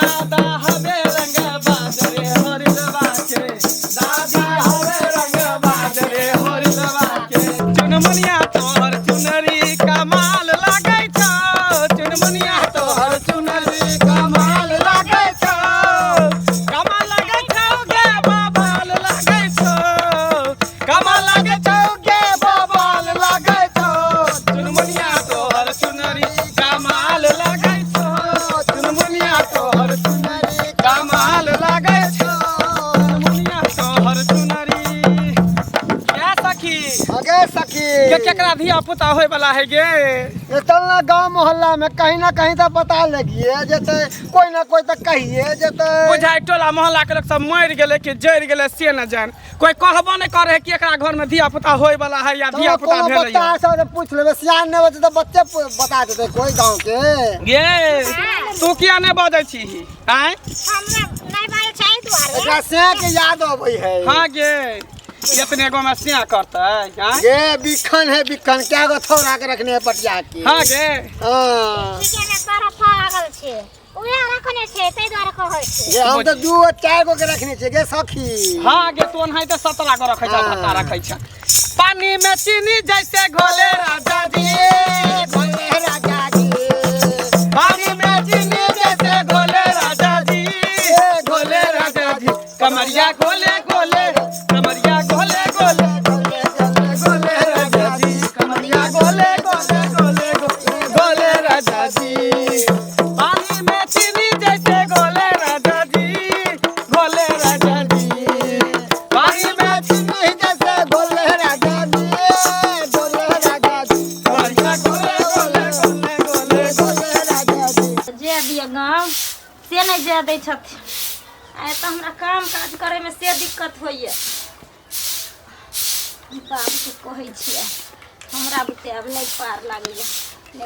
दादा हवे रंग बाजरे हरिदवा के, दादा हवे रंग बाजरे हरिदवा के। चुनमुनिया तोहर चुनरी कमाल लागै छौ, चुनमुनिया तोहर चुनरी कमाल लागै छौ, कमाल लागै छौ गे बबाल लागै छौ, कमाल लागै छौ गे बबाल लागै छौ। चुनमुनिया तोहर चुनरी कमाल लागै छौ, चुनमुनिया तोहर चुनरी कमाल लागै छौ, चुनमुनिया तोहर चुनरी। क्या सखी? अगे सखी, के केकरा धिया पुता होय वाला है गे? ये चल ना गांव मोहल्ला में कहीं ना कहीं तो पता लगिए जेते, कोई ना कोई तो कहिए जेते। बुझाइ टोला मोहल्ला के लोग सब मरि गेलै कि जरि गेलै से न जान, कोई कहबो नहि करे है कि एकरा घर में धिया पुता होय वाला है या धिया पुता कोनो भेलै। बच्चा सब पूछ लेबै, सियान नहि बच्चे तऽ बच्चे बता देतै कोई गांव के। गे तू किया नहि बजै छी आँय? हमरा नहि बाजै छै एहि दुआरे। एकरा से के याद अबै है। हाँ गे, एतने गो में सिया करतै आँय? गे बिखन है बिखन, क्या गो थोड़ा के रखने है पटिया के। हाँ गे। हाँ ठीके ने तोरा पागल छै, उएह रखने छै ताहि दुआरे कहै छै। गे हम तऽ दू गो चारि गो के रखने छियै गे सखी। हाँ गे, तू ओनाहिते 17 गो रखै छ, हाँ। भत्ता रखै छ। पानी में चीनी जैसे घोले राजा जी, घोले राजा जी, पानी में चीनी जैसे घोले राजा जी, घोले राजा जी, कमरिया गोले गोले, कमरिया गोले गोले, घोले घोले गोले राजा जी, कमरिया गोले गोले गोले गोले गोले राजा जी, पानी में चीनी जैसे गोले राजा जी, गोले राजा जी, पानी में चीनी जैसे घोले राजा जी, घोले राजा जी, कमरिया गोले गोले गोले गोले घोले राजा जी। जे दिअ गाँव से नहि जाय दै छथिन। आइ तऽ हमरा काम काज करैमे से दिक्कत होइए। बाबूके कहै छियै, हमरा बुते आब नहि पार लागैए।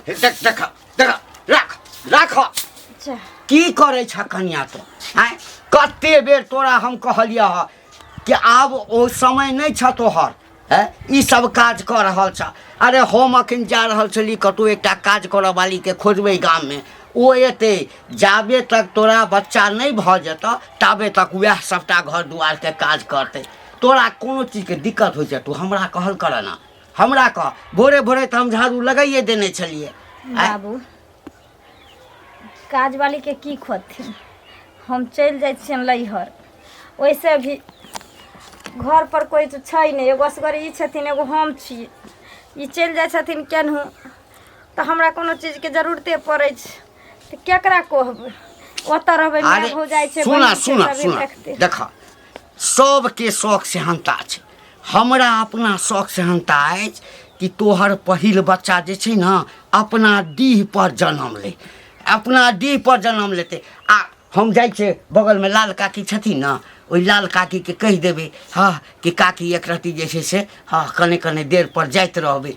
देख देख देख, राख राख। अच्छा। की करै छ कनिया तो आँय? कते बेर तोरा हम कहलियह हँ कि आब ओ समय नहि छ तोहर, हैं ई सब काज कऽ रहल छ। अरे हम अखन जा रहल छली कतहु एकटा काज करऽ वालीके खोजबै गाममे, ओ एतै जाबे तक तोरा बच्चा नहि भऽ जेतऽ ताबे तक वएह सबटा घर दुआरके काज करतै। तोरा कोनो चीजके दिक्कत होइ छै तू हमरा कहल कर ना, हमरा कह। भोरे भोरे तऽ हम झाड़ू लगाइए देने छलियै। बाबू काजवालीके की खोजथिन, हम चलि जाइ छियनि लैहर, ओहिसँ भी घर पर कोइ तऽ छै नहि, एगो असगर ई छथिन एगो हम छी। ई चलि जाइ छथिन केनहु तऽ हमरा कोनो चीजके जरूरते पड़ै छै तऽ केकरा कहबै? ओतऽ रहबै माय अरे भौजाइ छै, सुना बहिन छै, सुना सभी सुना देखतै। देख, सबके शौक सेहन्ता छै, हमरा अपना शौक सेहन्ता अछि कि तोहर पहिल बच्चा जे छै ने अपना डीह पर जन्म ले, अपना डीह पर जन्म लेतै। आ हम जाइ छियै बगलमे लाल काकी छथिन ने, ओहि लाल काकीके कहि देबै हँ कि काकी एक रत्ती जे छै से हँ कने कने देर पर जाइत रहबै।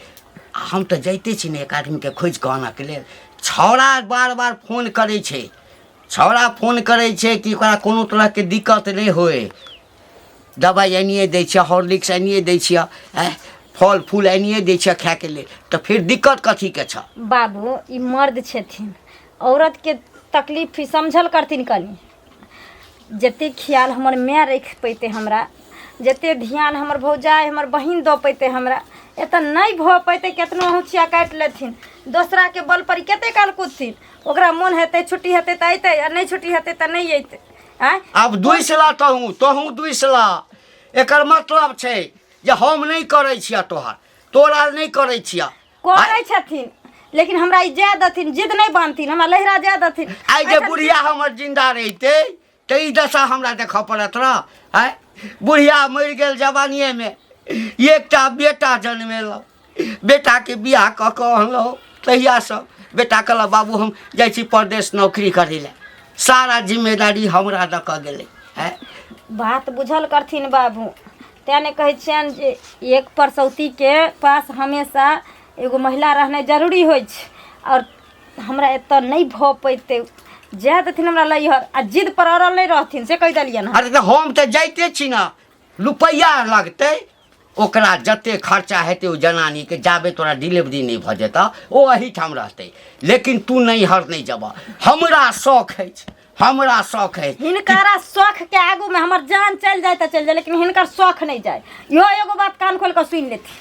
आ हम तऽ जाइते छी ने एक आदमीके खोजि कऽ आनऽके लेल। छौड़ा बार बार फोन करै छै, छौड़ा फोन करै छै कि ओकरा कोनो तरहके दिक्कत नहि होइ, दबाइ आनिए दै छियै, हॉर्लिक्स आनिए दै छियै, आँय फल फूल आनिए दै छियै खायके लेल, तऽ फेर दिक्कत कथीके छऽ? बाबू ई मर्द छथिन, औरतके तकलीफ ही समझल करथिन कनि। जतेक ख्याल हमर माय राखि पैतै हमरा, जतेक ध्यान हमर भौजाइ हमर बहिन दऽ पैतै हमरा, एतऽ नहि भऽ पैतै। केतनो हौंछिया काटि लेथिन, दोसराके बल पर ई कतेक काल कूदथिन? ओकरा मोन हेतै छुट्टी हेतै तऽ अयतै आ नहि छुट्टी हेतै तऽ नहि अयतै। आँय आब दुइसला तहूँ तहूँ दुइसला, एकर मतलब छै जे हम नहि करै छियह तोहर, तोरा नहि करै छियह। करै छथिन लेकिन हमरा ई जाय देथिन, जिद नहि बान्हथिन, हमरा लहिरा जाय देथिन। आइ जे बुढ़िया हमर जिंदा रहितै तऽ ई दशा हमरा देखऽ पड़त रह? आँय बुढ़िया मरि गेल जवानिएमे, एकटा बेटा जनमेलहुँ, बेटाके बियाह कऽ कऽ अनलहुँ, तहियासँ बेटा कहलक बाबू हम जाइ छी परदेश नौकरी करै लए, सारा जिम्मेदारी हमरा दऽ कऽ गेलै। आँय बात बुझल करथिन बाबू, तेँ ने कहै छियनि जे एक परसौतीके पास हमेशा एगो महिला रहनाइ जरूरी होइ छै। आओर हमरा एतऽ नहि भऽ पैतै, जाय देथिन हमरा लैहर आ जिद पर अड़ल नहि रहथिन, से कहि देलियनि हँ। अरे तऽ हम तऽ जाइते छी ने, रुपैआ लगतै ओकरा जते खर्चा हेतै ओ जनानीके, जाबे तोरा डिलीवरी नहि भऽ जेतऽ ओ एहीठाम रहतै, लेकिन तू नैहर नहि जेबह। हमरा शौख अछि, हमरा शौक है। हिनकरा शौख के आगू में हमर जान चल जाए तो चल जाए, लेकिन हिनकर शौख नहीं जाए। इहो एगो बात कान खोल के सुन लेती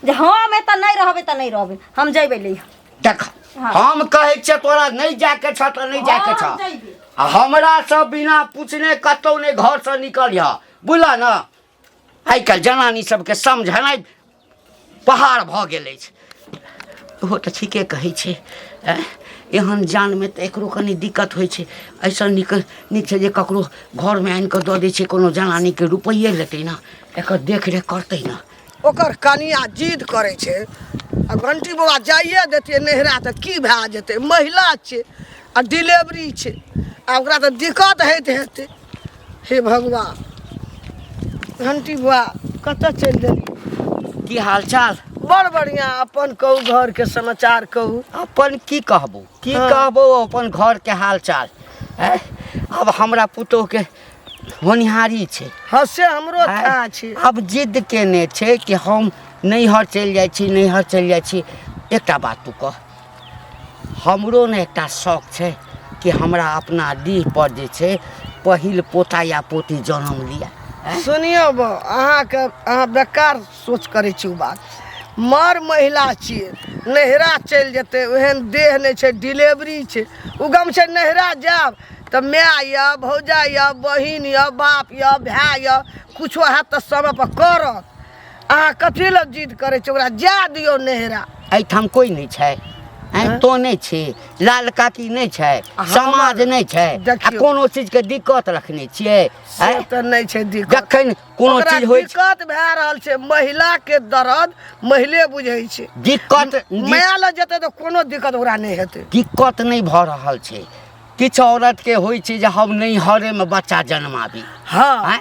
जे हम एतऽ नहीं रहबै तऽ नहीं रहबै, हम जइबै ले। देख हाँ। हम कहै छियै तोरा नहीं जाके छ तऽ नहीं जाके छ। हम जइबै। आ हमरा से बिना पूछने कतौ नहीं घर से निकलिह, बुझल न? आइ काल्हि जनानी सबके समझनाइ पहाड़ भऽ गेल अछि। ओहो तऽ ठीके कहै छै, आँय, एहन जानमे तऽ एकरो कनि दिक्कत होइ छै। एहिसँ नीक नीक छै जे ककरो घरमे आनि कऽ दऽ दै छै, कोनो जनानीके रुपैए लेतै ने, एकर देखरेख करतै ने। ओकर कनिया जिद करै छै आ घंटी बौआ जाइए देतियै नैहरा तऽ की भए जेतै, महिला छै आ डिलेवरी छै आ ओकरा तऽ दिक्कत होइत हेतै। हे भगवान, घंटी बौआ कतऽ चलि गेलियै? की हाल चाल? बड़ बढ़िआँ, अपन कहू, घरके समाचार कहू। अपन की कहबो, की हाँ। कहबो अपन घरके हाल चाल। आँय, आब हमरा पुतोहके होनिहारी छै। हँ से हमरो आँय, था छै। आब जिद केने छै कि हम नैहर चलि जाइ छी, नैहर चलि जाइ छी। एकटा बात तू कह, हमरो ने एकटा शौक छै कि हमरा अपना डीह पर जे छै पहिल पोता या पोती जन्म लिअ। आँय? सुनियौ बौ, अहाँके अहाँ बेकार सोच करै छी। ओ बात मर महिला छियै, नैहरा चलि जेतै, ओहन देह नहि छै, डिलेवरी छै, ओ गम छै। नैहरा जायब तऽ माय यऽ, भौजाइ यऽ, बहिन यऽ, बाप यऽ, भाय यऽ, किछो हैत तऽ समयपर करत। अहाँ कथी लए जिद करै छी? ओकरा जाय दियौ नैहरा। एहिठाम कोइ नहि छै? आँय, तो नहि छी, लाल काकी नहि छै, समाज नहि छै, आ देखियौ। कोनो चीजके दिक्कत रखने छियै? से आँय? तऽ नहि छै दिक्कत। जखन कोनो ओकरा चीज होइ छै दिक्कत भए रहल छै, महिला के दर्द महिले बुझै छै। दिक्कत माय लग जेतै तऽ कोनो दिक्कत ओकरा नहि हेतै। दिक्कत नहि भऽ रहल छै। किछु औरतके होइ छै जे हम नैहरेमे बच्चा जन्माबी। हँ। आँय,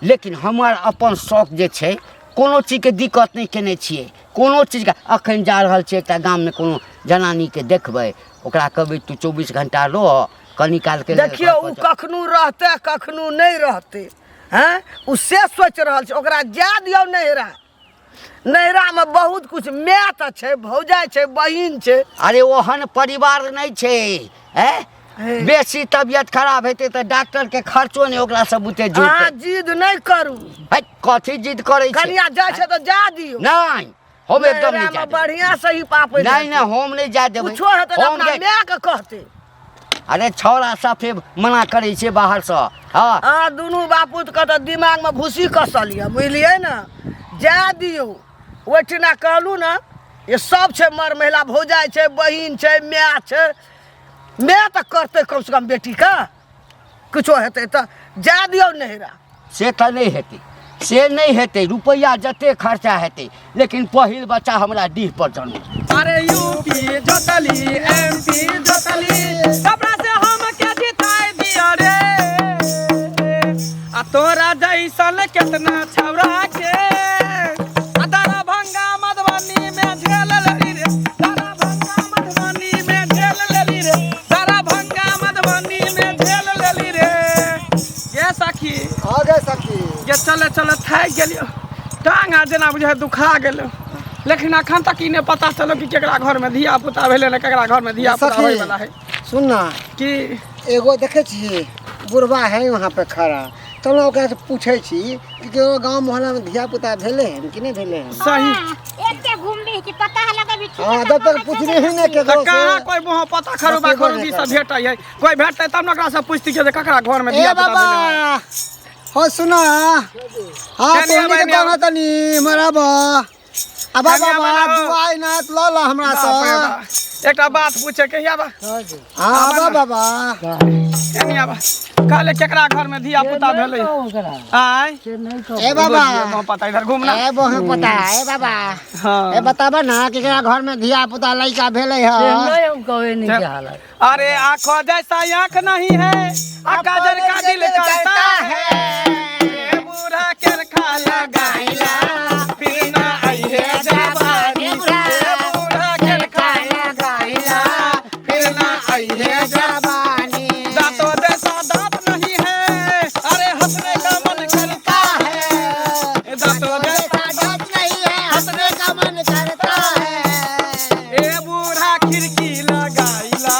लेकिन हमर अपन शौक जे छै, कोनो चीजके दिक्कत नहि केने छियै, कोनो चीजके। अखन जा रहल छियै एकटा गाममे कोनो जनानीके देखबै, ओकरा कहबै तू 24 घंटा रह, कनी कालके लेल देखियौ, घरपर ओ जा। कखनो रहतै कखनो नहि रहतै, हँ, ओ से सोचि रहल छै। ओकरा जाय दियौ नैहरा। नैहरामे बहुत कुछ, माय तऽ छै, भौजाइ छै, बहिन छै। अरे ओहन परिवार नहि छै। ऐं? हे। बेसी तबियत खराब हेतै तऽ डॉक्टरके खर्चो नहि ओकरा सब बुते अहाँ जुटतै। जिद नहि करू। है, कथी जिद करै छै? कनिया जाइ छै तऽ जा दियौ। नहि, हम एकदम नहि नैहरामे जाय देबै। बढ़िआँ से ही पापै। नहि नहि, हम नहि जाय देबै। कुछो हेतै तऽ हम अपना जाय- मायके कहतै। अरे छौड़ा साफे मना करै छै बाहरसँ। हँ, अहाँ दुनू बापूतके तऽ दिमागमे भूसी कसल यऽ, बुझलियै ने? जाय दियौ ओहिठिना। कहलहुँ ने, ये सब छै मर महिला, भौजाइ छै, बहिन छै, माय छै। माय तऽ करतै कमसँ कम बेटीके, किछो हेतै तऽ जाय दियौ नैहरा। से तऽ नहि हेतै, से नहि हेतै। रुपैआ जते खर्चा हेतै, लेकिन पहिल बच्चा हमरा डीह पर जन्म। अरे यूपी जोतली, एमपी जोतली, कपड़ा से हम के जिताई दिया रे। आ तोरा जैसन केतना छौरा के आ दरभंगा मधुबनी में झेल लेली रे, दरभंगा मधुबनी में झेल लेली रे, दरभंगा मधुबनी में झेल लेली रे। ये सखी। आ गए सखी। ये चले चले थाकि गेलियो, टांग आ जेना बुझाइ दुखा गेलो, लेकिन अखन तक ई नहि पता चलो कि केकरा घर में धिया पुता भेलै ने केकरा घर में धिया पुता सखी होय वाला है। सुन ना। कि? एगो देखे छी बुढ़वा है वहाँ पे खड़ा, चलो ओकरा से पूछे छी कि केकरो गांव मोहल्ला में धिया पुता भेले हन कि नहीं भेले हन। सही। एते घूमबी कि पता है लगबी ठीक। हाँ, जब तक पूछने ही नहीं तऽ केकरो कहाँ से कोई मुँह पता खरूबा बसेबो खरूबी नहि सब करतै। भेटै है, कोई भेटतै तब ने ओकरा से पुछती जे ककरा घर में ए धिया पुता बाबा भेलै हन। हो सुना। हाँ, कनिया तोहनी के बनिया। कहना तनी मराबा अबा कनिया बाबा बनाओ। दुआई ना ल ल हमरा बाप रे से। बाप। एकटा बात पूछे के हिया बा। हाँ, आबा बाबा। एनी आबा, कहले केकरा घर में धिया पुता भेलै? आय ए बाबा। मुँह पता इधर घूमना। ए बहु पता, ए बाबा। हाँ। ए बताबा ना केकरा घर में धिया पुता लइका भेलै ह। अरे आंखों जैसा आंख नहीं है, आ काजल का दिल करता है, ए बूढ़ा के खा लगाइला फिर ना आई है जवानी, ए बूढ़ा के खा लगाइला फिर ना आई है जवानी, दांतों जैसा दांत नहीं है, अरे हंसने का मन करता है, दांतों जैसा दांत नहीं है, हंसने का मन करता है। ए बूढ़ा खिड़की लगाइला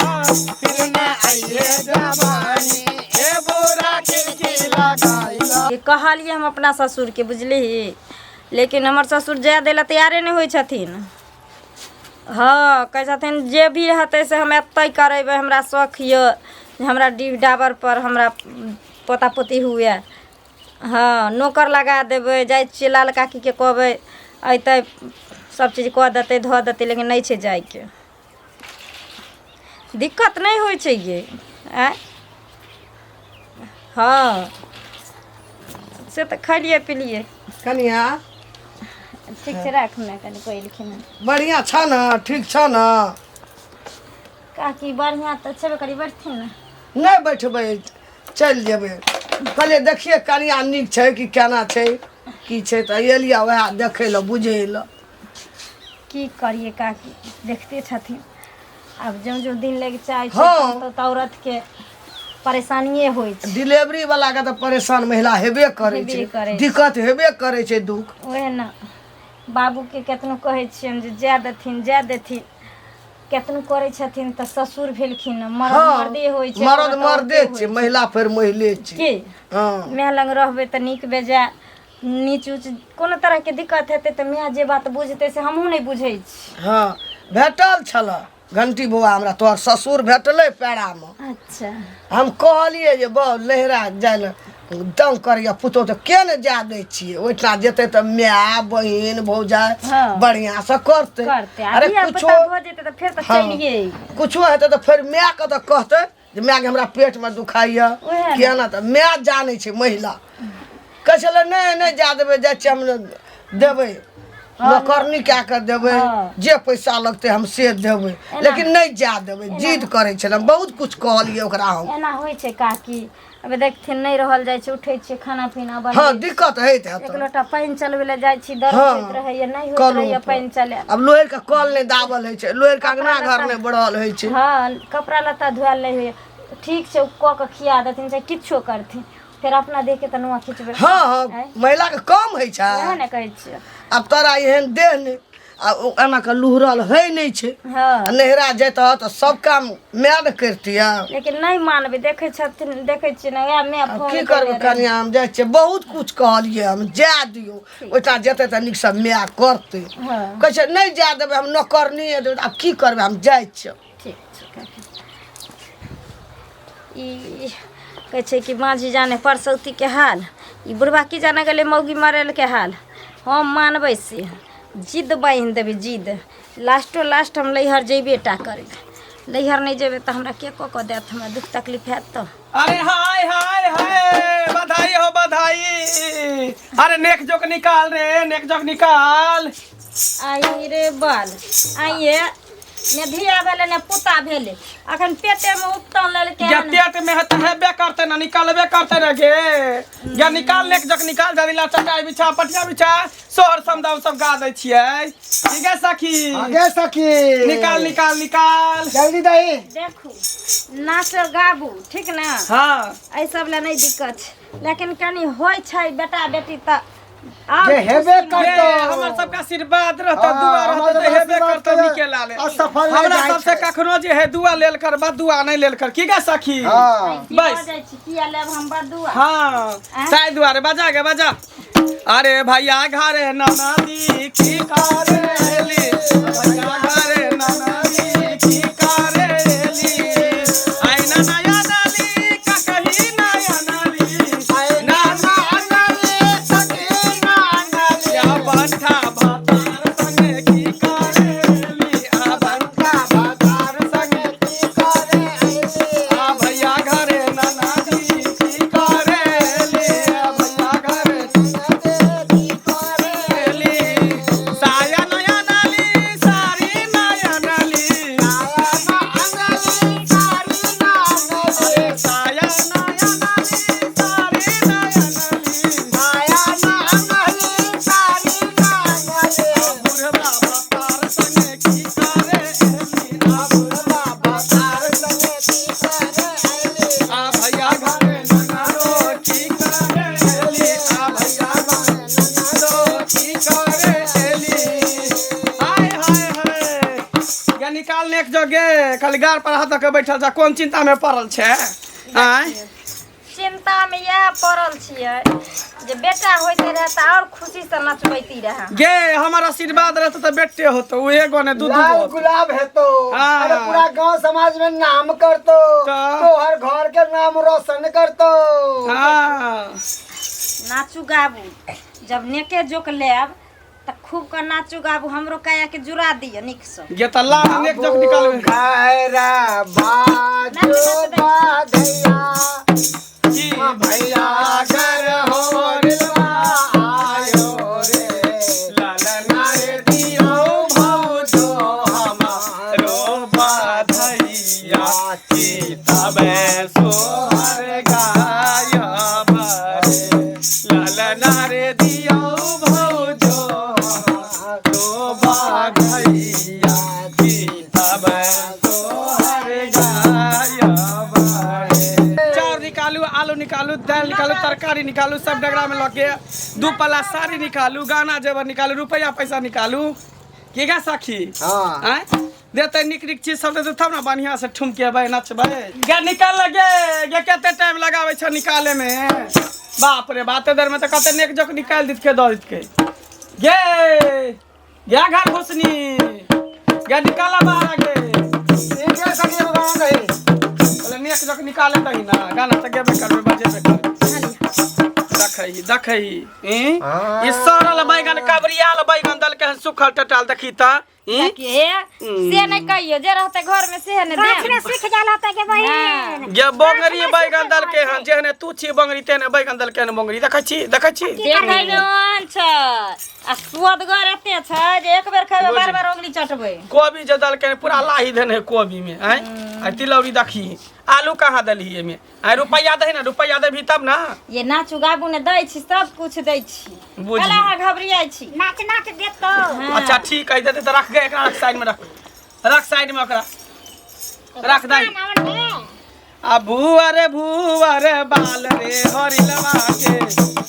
फिर ना आई है जवानी। लगाइला। कहलियै हम अपना ससुरके, बुझलिही, लेकिन हमर ससुर जाय दै लए तैयारे नहि होइ छथिन। हँ, कहै छथिन जे भी हेतै से हम एतहि करेबै, हमरा शौख यऽ जे हमरा डीह डाबरपर हमरा पोता पोती हुए। हँ, नौकर लगा देबै, जाइ छियै लाल काकीके कहबै, अयतै सभचीज कऽ देतै धऽ देतै, लेकिन नहि छै जायके। दिक्कत नहि होइ छै यै? आँय, हँ, से तऽ खलियै पिलियै। कनिया ठीक छै, राख ने कनि, कोइ एलखिन हँ। बढ़िआँ छ ने? ठीक छ ने? काकी, बढ़िआँ तऽ छेबे करी, बैठथिन ने। नहि बैठबै, चलि जेबै। कहलियै देखियै कनिया नीक छै कि केना छै, की छै, तऽ एलियै उएह देखै लए, बुझै लए। की करियै काकी, देखते छथिन, आब ज्यों ज्यों दिन लागि जाइ छै तऽ औरतके परेशानिए होइ छै। डिलीवरी वाला के तऽ परेशान महिला हेबे करै हेबे छै, करै छै। दिक्कत हेबे करै छै, दुःख। ओहे ने, बाबूके केतनो कहै छियनि जे जाय देथिन, जाय देथिन, केतनो करै छथिन तऽ ससुर भेलखिन ने, मर्द मर्दे होइ छै, मर्द औरत मर्दे औरते छै, होइ। महिला फेर मैले छै। की माय लग रहबै तऽ नीक बेजाय, नीच उच कोनो तरहके दिक्कत हेतै तऽ माय जे बात बुझतै से हमहूँ नहि बुझै छी। हँ, भेटल छल घंटी बौआ हमरा, तोहर ससुर भेटलै पैरामे। अच्छा। हम कहलियै जे बौ नैहरा जाय लए तंग करैया पुतोह, तऽ के ने जाय दै छियै? ओहिठाम जेतै तऽ माय बहिन भौजाइ बढ़िआँसँ करतै। करतै। आ अरे धिया कुछो पुता भऽ जेतै तऽ फेर तऽ चलिये अयबै। कुछो हेतै तऽ फेर मायके तऽ कहतै जे मायके हमरा पेटमे दुखाइए। उएह ने। किया ने तऽ माय जानै छै। महिला कहै छलै नहि, नहि जा देबै, जाइ छियै हम, देबै, नौकरनी कए कऽ देबै, जे पैसा लगतै हम से देबै, लेकिन नहि जा देबै, जिद करै छलै। हम बहुत कुछ कहलियै ओकरा हम। एना होइ छै काकी, अबे देखथिन, नहि रहल जाइ छै, उठै छियै, खाना पीना बनबै। दिक्कत होइत हेतै। एक लोटा पानि चलबै लए जाइ छी, दर्द होइत रहैया, नहि होइत कलो रहैया पर। पानि चले। आब लोहिर के कल नहि दाबल होइ छै, लोहिर के अंगना घर नहि बढ़ल होइ छै। हँ, कपड़ा लत्ता धोअल नहि होइया। ठीक छै, ओ कऽ कऽ खिया देथिन चाहे किछो करथिन, फेर अपना देहके तऽ नुआ खिचबै। हँ हँ महिला के कम होइ छै? वएह ने कहै छियै। आब तोरा एहन देह नहि आ ओ एना कऽ लुहरल होइ नहि छै। आ नैहरा जैतह तऽ सब काम माय ने करितियै। लेकिन नहि मानबै, देखै छथिन, देखै छियै ने, वएह माय आब फोन की करबै केने रहै। कनिया, हम जाइ छियै। बहुत कुछ कहलियै हम, जाय दियौ, ओहिठाम जेतै तऽ नीकसँ माय करतै। कहै छै नहि जाय देबै, हम नौकरनीए देबै। आब की करबै, हम जाइ छियै। ठीक छै काकी। ई कहै छै कि माझी जाने परसौतीके हाल, ई बुढ़बा की जाने गेलै मौगी मरलके हाल। हम मानबै से जिद बान्हि देबै, जिद लास्टो लास्ट हम नैहर जेबे टा करबै। नैहर नहि जेबै तऽ हमरा के कऽ कऽ देत? हमरा दुःख तकलीफ हैत तऽ। अरे हाय हाय हाय, बधाई हो, बधाई! अरे नेक जोक निकाल रे, नेक जोक निकाल। आई रे बाल, आइए ने धिया भेलै ने पुता भेलै, अखन पेटेमे उपटन लेलकै या हन। पेट में है तऽ हेबे करतै ना, निकालबे करतै ना गे। या निकाल, नेक जोक निकाल, जल्दी ला, चटाई बिछा, पटिया बिछा, सोहर समदाउन सब गा दै छियै। ठीक है सखी? आगे सखी। निकाल निकाल निकाल। जल्दी दही। देखू, नाच गाबू ठीक ने? हाँ। एहि सब लए नहि दिक्कत छै, लेकिन कनि होइ छै बेटा बेटी तऽ आब जे हेबे खुशी। करतौ। ये हमर सबके आशीर्वाद रहतौ, हाँ, दुआ हमर रहतौ तऽ सबके हेबे आशीर्वाद करतौ। तऽ निके लाले असफल नहि हमरा जाइ सबसे छै। कखनो जे है दुआ लेल कर, बदुआ नहि लेल कर। की गे सखी? हाँ। की भऽ बस। जाइ छै, किया लेब हम बदुआ? हाँ, ताहि दुआरे बजा गे बजा। अरे भैया घरे ननदी की करेली, भैया घरे ननदी की करेली, आई ननया नली का कही नया नली, नाना नली सखी नाना, या बंठा भातार संगे की करेली, आ बंठा भातार संगे की करेली, आ भैया घरे ननदी की करेली, आ भैया घरे करेली, साया नया नाली, सारी नया नाली, अरे साया नया नाली, सारी नया नाली, आ बुढ़वा बतार संगे की करेली, आ बुढ़वा बतार संगे की करेली, आ भैया घरे ननारो की करेली, आ भैया घरे ननारो की करेली। हाय हाय हाय, या निकाल नेक जगे, खाली गार पर हाथ धऽ के बैठल छ, कोन चिंता में पड़ल छै? आँय। चिंता में इएह पड़ल छियै जे बेटा होइते रहे तऽ आओर खुशी से नचबैती रहे। गे हमर आशीर्वाद रहतो तऽ बेटे होतो, उहे गो ने दू दू लाल गो। गुलाब हेतो। हाँ। अरे पूरा गांव समाज में नाम करतो, तो? तोहर घर के नाम रोशन करतो। हाँ नाचू गाबू जब नेके जोक लेब तऽ खूब के नाचू गाबू, हमरो काया के जुड़ा दिअ नीक से। गे तऽ लाल नेक जोक निकालबे। घरा बाजो बाधैया की भैया घर हो आयो रे, लाल नारे दियो भौजो हमारो बाधैया की तबे सोहर गायब रे। लाल नारे दियो भौजो हमारो बाधैया की तबे सोहर गायब रे। चाउर निकालू, आलू निकालू, दालि निकालू, तरकारी निकालू, सब डगरा में लऽ के दू पल्ला साड़ी निकालू, गाना जेवर निकालू, रुपया पैसा निकालू। की गा सखी? हाँ। आँय देतै नीक नीक चीज सब देतै तब ने बढ़िआँ से ठुमकेबै नचबै। गे निकाल गे, गे कते टाइम लगाबै छ निकाले में, बाप रे बाप, एते देर में तऽ कते नेक जोक निकालि दितकै दऽ दितकै। गे गे घर घुसनी गे निकाल बाहर गे। ठीक है सखी, एगो गाना कही। कहले नेक जोक निकाले तही ना, गाना तऽ गेबे करबै बजेबे करबै। देखही देखही ई हाँ। ई सड़ल बैगन कबरियाल बैगन देलकै हन सुखल टटाल, देखी तऽ ई? हे से नहि कहियो, जे रहतै घर में सेहे ने गाछ देब। में सीख गेल होतै के बहिन। गे बंगरी बैगन देलकै हन, जेहने तू छी बंगरी तेहने बैगन देलकै हन बंगरी। देखै छी देखै छी देखै मे ओहन छै आ सुअदगर एते छै जे एक बेर खेबै बार बार उंगली चटबै। कोबी जे देलकै हन, पूरा लाही देने है कोबी में। आँय आ तिलौरी देखी, आलू कहाँ देलही एहिमे? आँय रुपैआ दही ना, रुपैआ देबही तब ना। ये नाचू गाबू ने दै छी, सब कुछ दै छी। बुझली। कला अहाँ घबरियाइ छी। नाच नाच देतौ। हाँ। अच्छा ठीक है, देते तऽ रख गे एकरा, रख साइड में, रख रख साइड में ओकरा रख दही। आ भुअर भुअर बाल रे हरिलवा के,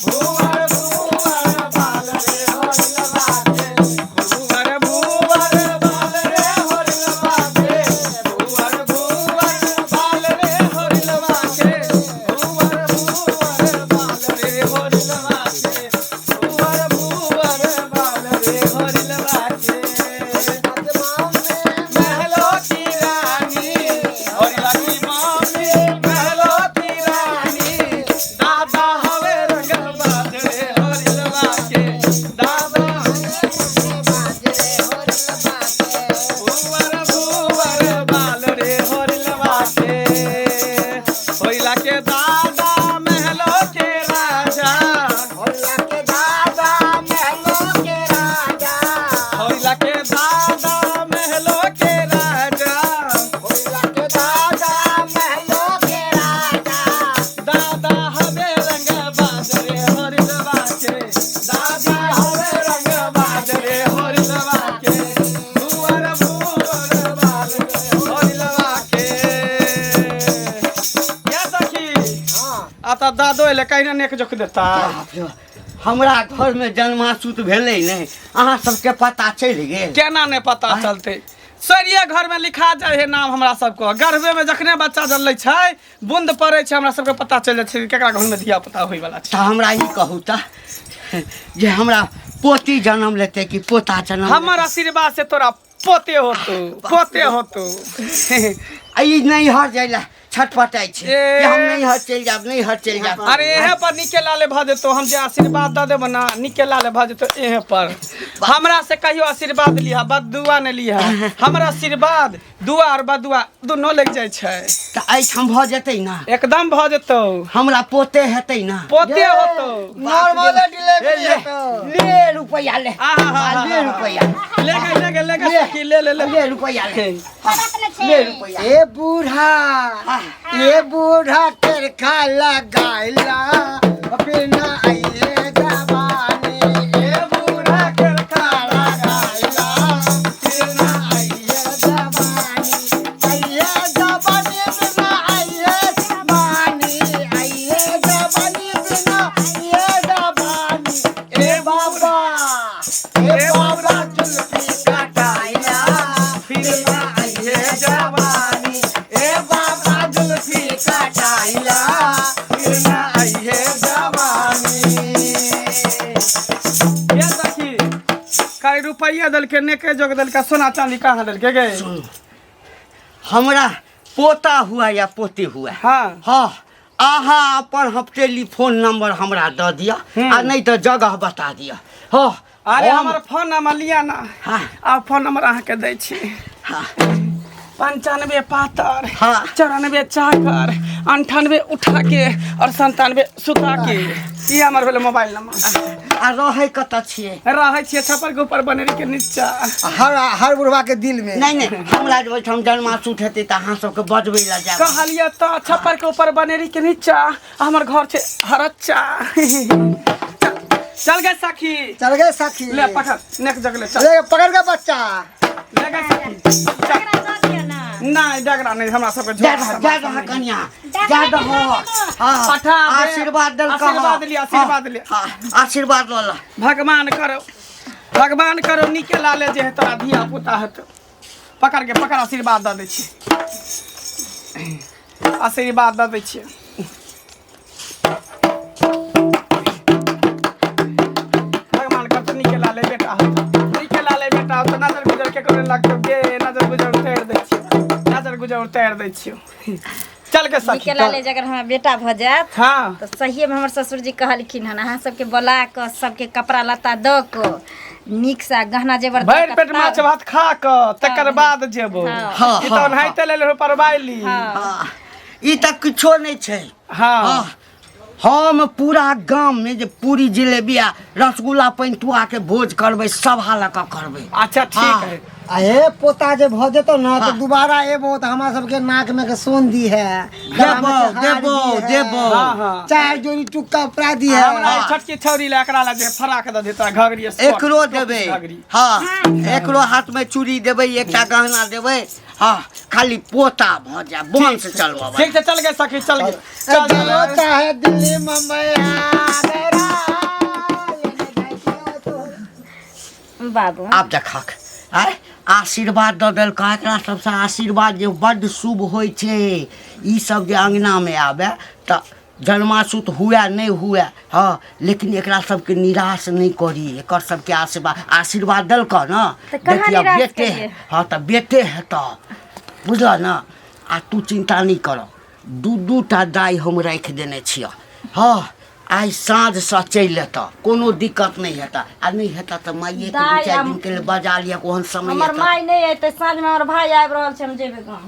भुअर भुअर बाल रे हरिलवा के, भुअर भुअर बाल रे हरिलवा के, भुअर भुअर बाल रे हरिलवा के, भुअर भुअर बाल रे हरिलवा के, भुअर भुअर बाल रे हरिलवा के। महलो की रानी हरिला की मामी, महलो की रानी, दादा हवे रंग बाजरे हरिलवा के, दादा भुवर भुवर बाल रे हरिलवा के, हरिला के दादा महलो के राजा, भोला के दादा महलो के राजा, हरिला के दादा महलो के राजा, भोला के दादा महलो के राजा, दादा हवे रंग बाजरे हरिलवा के, दादा हवे रंग बाजरे हरिलवा के, भुवर भुवर बाल रे हरिलवा के। क्या सखी? हाँ। आ तऽ दादो एलै कहिना नेक जोक देता। बाप रे, हमरा घर में जन्मासूत भेलै नहि, अहाँ सबके पता चलि गेल? केना नहि पता चलतै, सरिये घर में लिखा जाइ है नाम हमरा सबके। गर्भे में जखने बच्चा जनलै छै, बूंद पड़ै छै, हमरा सबके पता चलि जाइ छै कि केकरा घर में धिया पुता होय वाला छै। तऽ हमरा ई कहू तऽ जे हमरा पोती जन्म लेतै कि पोता जन्म हमर लेतै? आशीर्वाद से तोरा पोते होतो, पोते होतो। आ ई नैहर जाइ लए छटपटाइ छै ए। कि हम नैहर चलि जायब, नैहर चलि जायब। अरे एहे पर निके लाले भऽ जेतौ, हम जे आशीर्वाद दऽ देबो ना निके लाले भऽ जेतौ। एहे पर हमरा से कहियो आशीर्वाद लिहा, बदुआ नहि लिहा। हमर आशीर्वाद दुआ और बदुआ दुनू लागि जाइ छै। तऽ एहिठाम भऽ जेतै ना? एकदम भऽ जेतौ। हमरा पोते हेतै ना? पोते होतौ। नॉर्मल डिलीवरी ले, हेतौ। ले रुपैआ ले। आहा। ले रुपैआ। ले गे ले गे ले गे सखी, ले ले ले। ले रुपैआ ले, ले रुपैआ। ए बूढ़ा, ए बूढ़ा चरखा लगाइला फिर ना आइए जवानी, ए बूढ़ा चरखा लगाइला फिर ना आइए जवानी, आइए जवानी बिना आइए जवानी, आइए जवानी बिना आइए जवानी, ए बाबा ए बाबा जुल्फी कटाइला फिर ना आइए जवानी, ए बाबा जुल्फी कटाइला फिर रुपैया देलकै, नेके जोग देलकै, सोना चांदी कहाँ देलकै गे? हमरा पोता हुआ या पोती हुआ, हाँ। हाँ, अहाँ अपन हम टेलीफोन नंबर हमरा दऽ दिअ आ नहि तऽ जगह बता दिअ। हाँ। अरे हमर फोन नंबर लिअ ना। हाँ। आ फोन नंबर अहाँके दै छी। हाँ। 95 पातर, हाँ। 94 चाकर, 98 उठा के और 97 सुता के, ई हमर भेलै मोबाइल नंबर। आ रहै कतऽ छियै? रहै छियै छप्पर के ऊपर बनेरी के नीचा। हर हर बुढ़वा के दिल में। नहि नहि, हमरा जे ओहिठाम जन्माशूट हेतै तऽ अहाँ सबके बजबै लए जायब। कहलियै तऽ छप्पर के ऊपर बनेरी के नीचा आ हमर घर छै हरच्चा। चल गए सखी। चल गए सखी। ले पकड़ नेक जगले चल। ले पकड़ के बच्चा। ले गए सखी। चल। डगरा दऽ दिअ ना। नहीं डगरा नहीं, हमरा सबके जा झोरा दह, जा दह कनिया, जा दह। हाँ, पठा दे। आशीर्वाद देलकऽ। आशीर्वाद लिअ, आशीर्वाद लिअ। हाँ, आशीर्वाद लऽ लऽ। भगवान करो, भगवान करो नीके लाले जे है तोरा धिया पुता हेतौ। पकड़ के पकड़, आशीर्वाद दऽ दै छियै, आशीर्वाद दऽ दै छियै। भगवान करतौ नीके लाले बेटा हेतौ, नीके लाले बेटा हेतौ। नजर गुजर के करे लगतौ गे, नजर गुजर उतारि दै छियौ, नजर गुजर उतारि दै छियौ। चल के सखी। नीके लाले जगर हमरा बेटा भऽ जायत, हाँ, तऽ सहिएमे हमर ससुरजी कहलखिन हन अहाँ सबके बोला कऽ सबके कपड़ा लत्ता दऽ कऽ नीकसँ गहना जेवर दऽ भरि कऽ पेट माछ भात खा कऽ तकर बाद जेबो। हाँ। हाँ, ई तऽ हाँ, ओनाहिते लेल परबाइली। हाँ। हाँ, ई तऽ किछो नहि छै। हाँ। हाँ, हम पूरा गाम में जे पूरी जिलेबी आ रसगुल्ला पैंतुआ के भोज करबै, सभा लऽ कऽ करबै। अच्छा ठीक हाँ। है। आ हे पोता जे भऽ जेतौ ना तऽ हाँ। दोबारा एबो तऽ हमरा सबके नाक में के सोन दी है, गला में देबौ, के हार देबौ, दी है, देबौ। हाँ, हाँ। चार जोड़ी टुक्का कपड़ा दी है। हमरा ई छोटकी छौरी लए एकरा लए जे फराक दऽ देता घघरी स्कर्ट, एकरो टोपी, देबै। घघरी। हाँ, एकरो हाथ में चूड़ी देबै, एकटा गहना देबै। हाँ, खाली पोता भऽ जाय, वंश चलबऽ। ठीक छै, चल गए सखी, चल गए, चल। चलो चल। चाहे दिल्ली मुंबई आगरा। बाबू आब देखक आय आशीर्वाद दऽ देलक। एकरा सबसँ आशीर्वाद जे बड्ड शुभ होइ छै। ई सब जे अङ्गनामे आबे तऽ जन्मासुत हुए नहि हुए, हँ, लेकिन एकरा सबके निराश नहि करी। एकर सबके आशीर्वाद, आशीर्वाद देलकऽ ने। तऽ कहाँ देखियौ निराश बेटे। केलियै? हँ तऽ बेटे हेतऽ, बुझलऽ ने? आ तू चिन्ता नहि कर, दू दू टा दाइ हम राखि देने छियऽ। हँ, आइ साँझसँ चलि एतऽ, कोनो दिक्कत नहि हेतऽ। आ नहि हेतऽ तऽ माइएके दू दाइ चारि दिनके लेल बजा लिअ, ओहन समय हमर एतऽ। माय नहि एतै साँझमे, हमर भाय आबि रहल छै, हम जेबै गाँव।